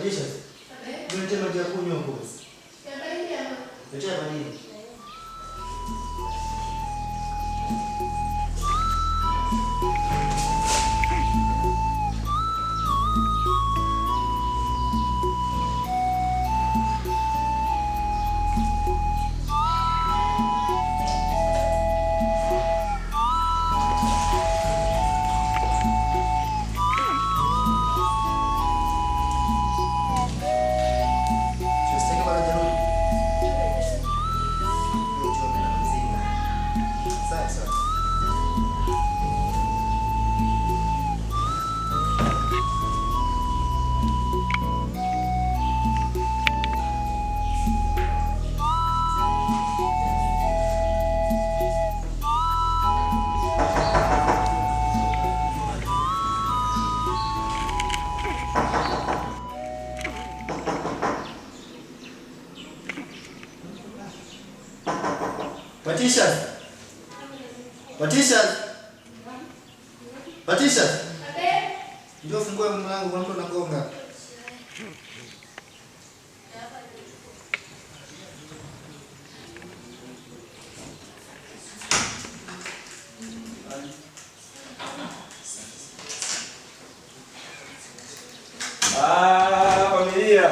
Patisha. Niletee maji ya kunywa huko. Letea baridi. Tunastahili bado hajarudi. Ndio tunaenda mzima. Sawa sawa. Patisha. Patisha. Patisha. Njoo fungue mlango kwa mtu anagonga. Ah, familia.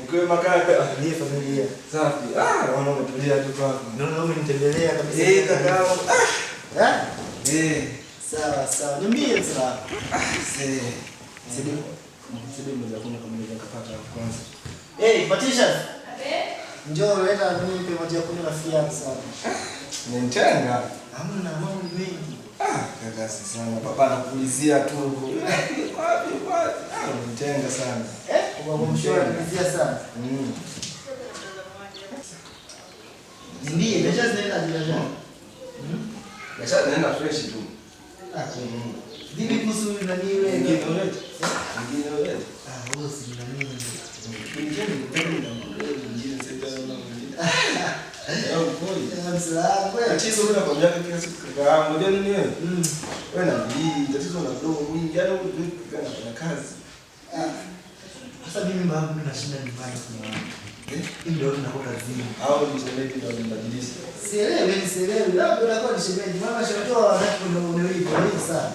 Mkiwema kaka. Ndiye familia. Safi. Ah, naona umetulia tu kwako. Naona umenitembelea kabisa. Eh, kaka. Eh? Eh. Sawa sawa. Niambie sasa. Se. Sidi. Sidi mmoja kuna kama naweza kupata kwanza. Eh, Patisha. Njoo leta nipe maji ya kunywa rafiki yangu sana. Ni mchanga. Hamna, mambo ni mengi. Ah, kaka si sana. Baba anakuulizia tu huko. Wapi wapi? Ah, unanitenga sana. Eh? Kwa kumshora nilizia sana. Niambie, biashara zinaenda biashara. Biashara zinaenda fresh tu. Ah, vipi kuhusu nani yule? Mwingine ulete. Mwingine ulete. Ah, wewe si nani? Mwingine mwingine mwingine sasa na mwingine. Leo kweli. Msalama kweli. Tatizo wewe unakwambia kila siku kaka yangu, unajua nini wewe? Wewe na bidii, tatizo una mdomo mwingi, yaani wewe kaka unafanya kazi. Ah. Sasa mimi babu mimi nashinda nyumbani kwa wangu. Eh? Hii ndio tunakuwa kazini. Au ni shemeji ndio mbadilisha. Sielewi, mimi sielewi. Labda unakuwa ni shemeji. Mama shemeji wanataka ndio hivyo, hivyo sana.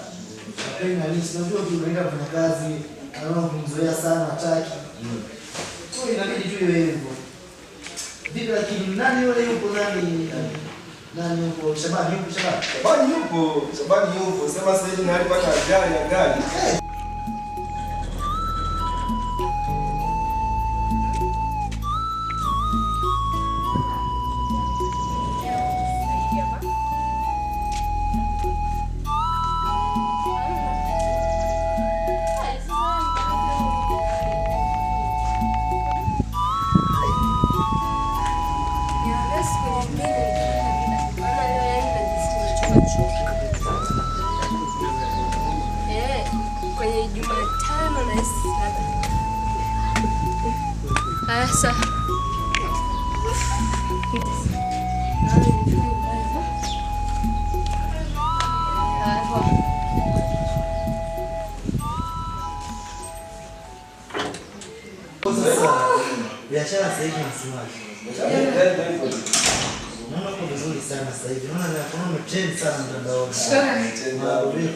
Lakini na nini, unajua ukienda kufanya kazi, anaona kumzoea sana, hataki. Kwa hiyo inabidi tu iwe hivyo. Vipi lakini nani yule yupo nani? Nani yupo? Shabani yupo Shabani? Shabani yupo, Shabani yupo. Sema sasa hivi na alipata ajali ya gari. Kwenye Jumatano na labda. Sasa. Sasa biashara sasa hivi nasemaje? Naona uko vizuri sana sasa hivi. Naona naona umetrend sana mtandaoni. Shukrani. Vipi?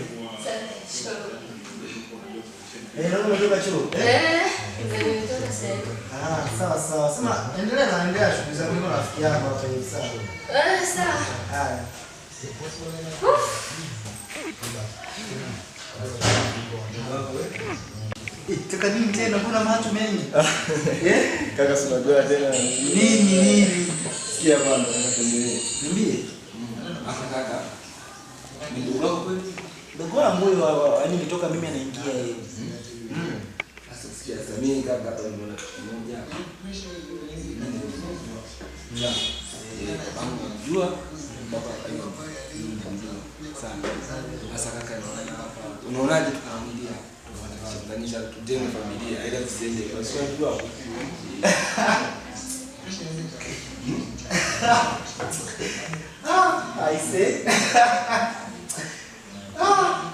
Eh, naona umetoka chuo? Eh, nimetoka sasa hivi. Ah, sawa sawa. Sema endelea na endelea shughuli zako niko na rafiki yako hapa hivi sawa. Eh, sawa. Haya. Eh, kaka nini tena? Mbona macho mengi? Eh? Kaka si unajua tena. Nini nini? Sikia bwana, nataka tuendelee. Niambie. Hapa kaka. Ni ndugu wako kweli? Ndugu wangu huyo yaani nitoka mimi anaingia yeye. Sasa sikia, sasa mimi kaka hapa nimeona kitu kimoja. Ya. Eh, babangu namjua, baba namjua sana. Sasa kaka naona hapa. Unaonaje tukamilia? Tunaunganisha tujenge familia ila tusiende kwa sababu unajua. Ah, I see. Ah.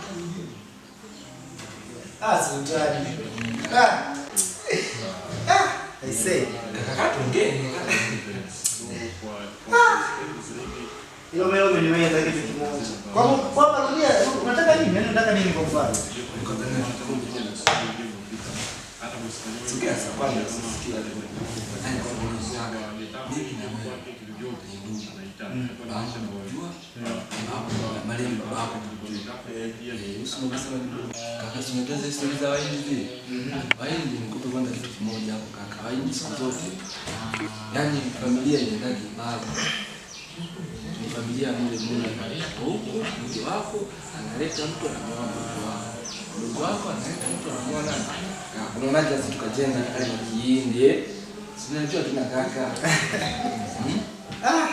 Ah, sultani. Ah. Aisee. Kaka tuongee. Hilo mimi umeniweza kitu kimoja. Kwa kwa rudia, unataka nini? Yaani unataka nini kwa mfano? Sikia sasa kwanza sikia. Yaani kwa mfano mimi na wewe ni ndugu. Babangu namjua, marehemu babako namjua. Usimwambie ndugu. Kaka, si unajua zile stori za Wahindi zile? Wahindi, nikupe kwanza kitu kimoja hapo kaka. Wahindi siku zote, yaani familia inaendagi mbali. Ni familia mule mule. Huku mke wako analeta mtu anamuoa mdogo wako. Mdogo wako analeta mtu anamuoa nani? Kaka, unaonaje sisi tukajenga kale na Kihindi eh? Si unajua tuna kaka. Ah.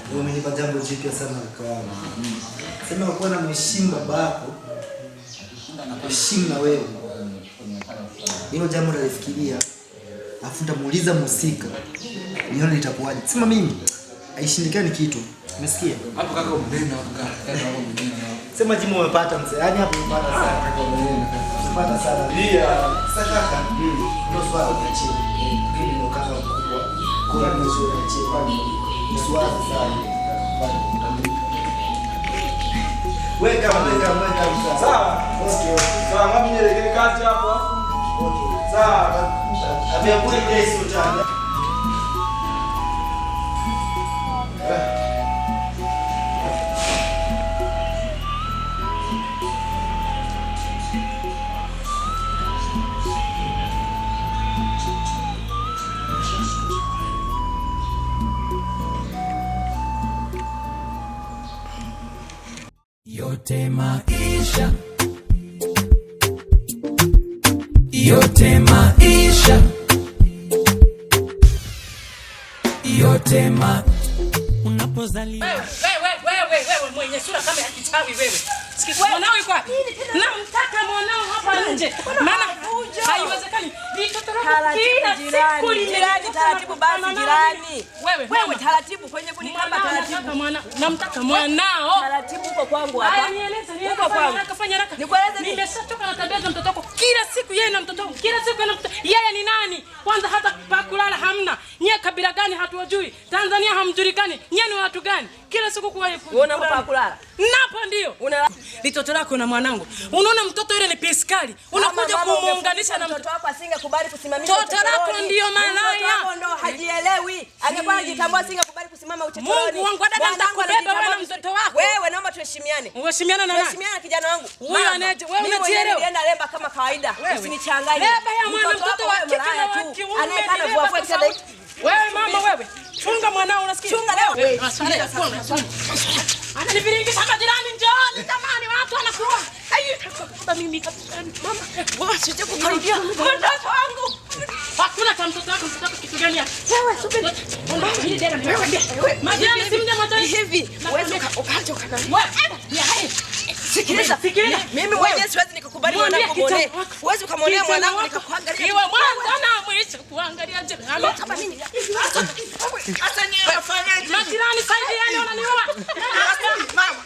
Wewe umenipa jambo jipya sana kaka wangu. Sema kwa na mheshimu babako, anakuheshimu na wewe. Hilo jambo nalifikiria. Alafu nitamuuliza mhusika. Nione litakuwaje. Sema mimi haishindikani kitu. Umesikia? Hapo kaka umenena hapo kaka. Kaka hapo umenena. Sema Jimo umepata mzee. Yaani hapo umepata sana. Kaka umenena kaka. Umepata sana. Ndio. Sasa kaka, ndio swala niachie. Mimi ndio kaka mkubwa. Kwa nini sio niachie kwani? Ni swala sana. Weka weka weka. Sawa. Okay. Sawa, mimi nielekee kati hapo. Okay. Sawa. Abia kule place utani. Yote maisha, yote maisha, yote ma unapozaliwa. Wewe mwenye sura kama ya kichawi wewe. Sikia, mwanao yuko wapi? Namtaka mwanao hapa nje. Maana haiwezekani. Mtoto wako kila siku jirani, taratibu basi jirani. Wewe taratibu kwenye kunikamba taratibu. Mwana, namtaka mwanao. Taratibu huko kwangu hapa. Haya nieleze, nieleze. Huko kwangu. Haraka, fanya haraka. Nikueleze nini? Nimeshachoka na tabia za mtoto wako. Kila siku yeye na mtoto wako. Kila siku yeye na mtoto. Yeye ni nani? Kwanza hata pa kulala hamna. Nyie kabila gani hatuwajui. Tanzania hamjulikani. Nyie ni watu gani? Kila siku kwa Wewe una pa kulala? Napo ndio. Una litoto lako na mwanangu. Unaona mtoto yule ni piskali. Unakuja kumuunganisha na mtoto wako asingekubali kusimamisha. Mtoto lako ndio malaya. Mtoto wako ndo hajielewi. Angekuwa anajitambua asingekubali kusimama uchochoroni. Mungu wangu dada, nitakubeba wewe na mtoto wako. Wewe naomba tuheshimiane. Uheshimiane na nani? Tuheshimiane kijana wangu. Huyu anaje? Wewe unajielewa? Nilienda lemba kama kawaida. Usinichanganye. Leba ya mwana mtoto wa kike na wa kiume. Anayekaa vua vua kitanda. Wewe mama wewe. Chunga mwanao unasikia? Chunga leo. Ananiviringisha majirani njooni jamani watu wanakuwa. Ai baba mimi mama wewe sije kukaribia mtoto wangu. Hakuna cha mtoto wako, mtoto wako kitu gani hapa? Wewe subiri. Hili dera nimekwambia. Majirani si mje mwanzo hivi. Wewe ukaacha ukana. Wewe ya hai. Sikiliza. Sikiliza. Mimi mwenyewe siwezi nikukubali mwanangu muone. Huwezi ukamwonea mwanangu nikakuangalia. Iwe mwanzo na mwisho kuangalia jirani. Kama mimi. Sasa nyewe unafanyaje? Majirani saidiani wananiua. Mama.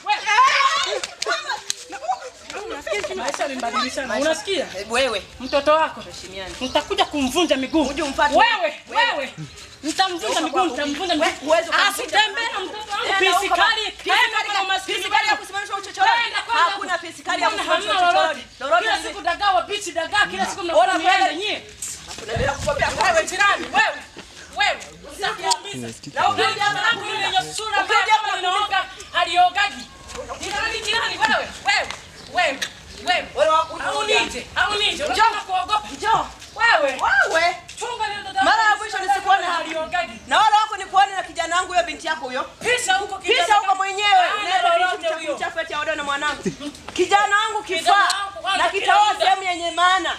Maisha yamebadilishana. Unasikia? Wewe mtoto wako nitakuja kumvunja miguu. Wewe, wewe. Nitamvunja miguu, nitamvunja miguu. Asitembee na mtoto wangu pisikali. Pisikali maskini pisikali ya kusimamisha uchochoroni. Hakuna pisikali ya kusimamisha uchochoroni. Kila siku dagaa wa bichi dagaa, kila siku mnakuwa niende nyie. Unaendelea kukwambia wewe jirani, wewe. Wewe usikuumiza. Na ukija mlango ile yenye sura mbaya kama ninaoga, haliogagi. Jirani, jirani wewe, wewe. Wewe. Wewe. Au nije, au nije. Unataka kuogopa? Njoo. Wewe. Wewe. Chunga leo dada. Mara ya mwisho nisikuone haliogagi. Na wala wako nikuone na kijana wangu huyo binti yako huyo. Pisha huko kijana. Pisha huko mwenyewe. Unaenda binti mchafu eti aolewe na mwanangu. Kijana wangu kifaa na kitaoa sehemu yenye maana.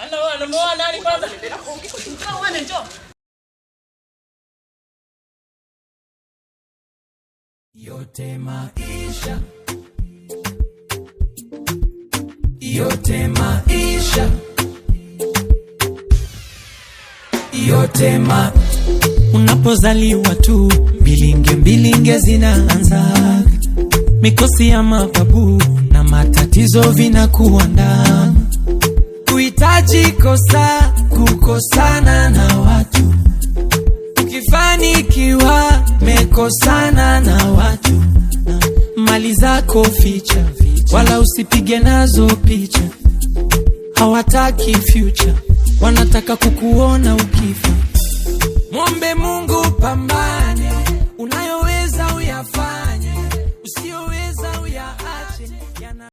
Ana wewe anamuoa nani kwanza? Njoo wewe njoo. Yote maisha, yote maisha, yote ma unapozaliwa tu bilinge bilinge zinaanza, mikosi ya mababu na matatizo vinakuandama, kuhitaji kosa. Kukosana na watu, ukifanikiwa mekosana na watu. Mali zako ficha, wala usipige nazo picha. Hawataki future, wanataka kukuona ukifa. Mwombe Mungu pamba